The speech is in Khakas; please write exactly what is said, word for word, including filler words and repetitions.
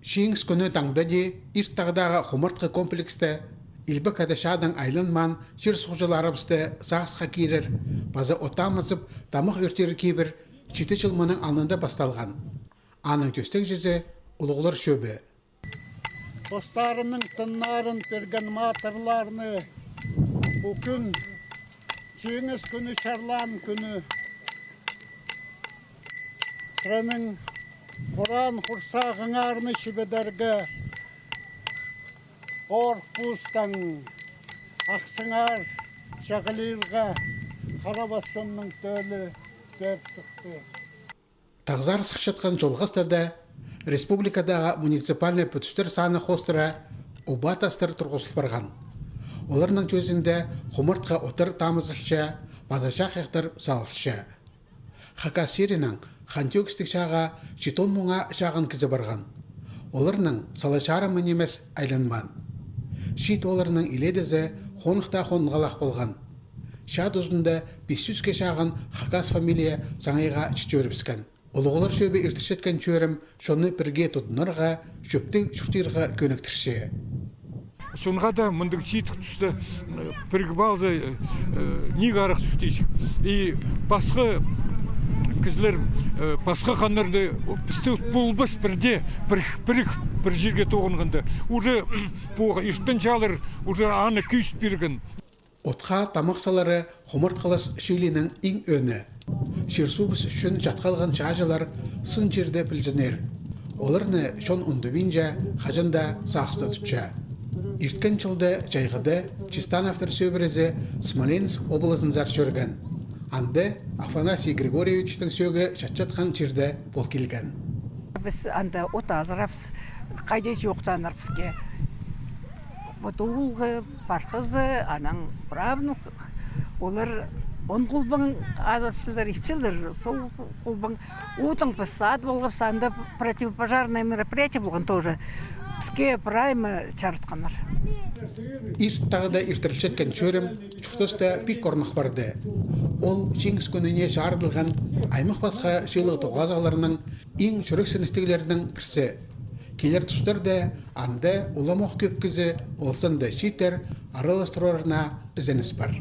Чиңіс кӱні таңда даа Ирт тағдағы хумартхы комплекста илбек ада-чаадаң айланмаан чир-суғҷыларыбысты сағысха кирер паза от тамызып, тамах ӧртир кибір читі чыл мының алнында пасталған. Аның тӧстегҷізі — Улуғлар чӧбі. Постарының тыннарын пирген матырларны пу кӱн, Чиңіс кӱні, чарлаан кӱні, сірернің хураан хурсағыңарны чібідерге, ор пустаң ахсыңар чағылирға харабас чонның тӧлі пеер сыхты. Тағзар сыхчатхан чолғастарда республикадағы муниципальнай пӱдістер саны хоостыра оба тастар турғызыл парған. Оларның тӧзінде хумартхы оттар тамызылча, паза чахайахтар салылча. Хакас чирінең хан тӧгістіг чааға читон муңа чағын кізі парған. Оларның сала чарымы нимес айланмаан. Чиит оларның илеедезі хонығ таа хонғалах полған. Чаа тузында пис чӱске чағын хакас фамилия саңайға чӧрібіскен. Улуғлар чӧбі иртірчеткен чӧрім чонны пірге тудынарға, чӧптіг чуртирға кӧніктірче. Чонға даа мындағ чииттіг туста, э, пірігіп алза, э, э, ниик арах тӱс тиҷік. И пасха кізілер, э, пасха ханнарда, о, пісте полбас пірдее, пір, пір, пір чирге тоғынғанда. Уже пу иртен чаалар уже аны кӧзіт пирген. Отха тамах салары хумартхылас чыылиның иң ӧӧні. Чир-суубыс ӱчӱн чатхалған чааҷылар сын чирде пілзіннер. Оларны чон ундубинча, хаҷан даа сағыста тутча. Ирткен чылда чайғыда Чистановтар сӧбірезі Смоленск облазынзар чӧрген. Анда Афанасий Григорьевичтің сӧӧгі чатчатхан чирде пол килген. Піс анда от азырапс, хайди чоохтанар піске. Вот оолғы, пархазы, анаң правнук, олар он холбаң азырапчалар, ипчелер, сол холбаң. Одың піс садып алғабыс, анда противопожарное мероприятие полған тоже. Піске прайма чарытханнар. Ирт тағда иртірілчеткен чӧрім чуртаста пик орнах парды. Ол Чиңіс кӱніне чарыдылған аймах-пасха чыылығ тоғазығларның иң чӱрексіністіглерінің пірсі. Килер тустарда анда уламох кӧп кізі, ол санда чииттер аралас турарына ізеніс пар.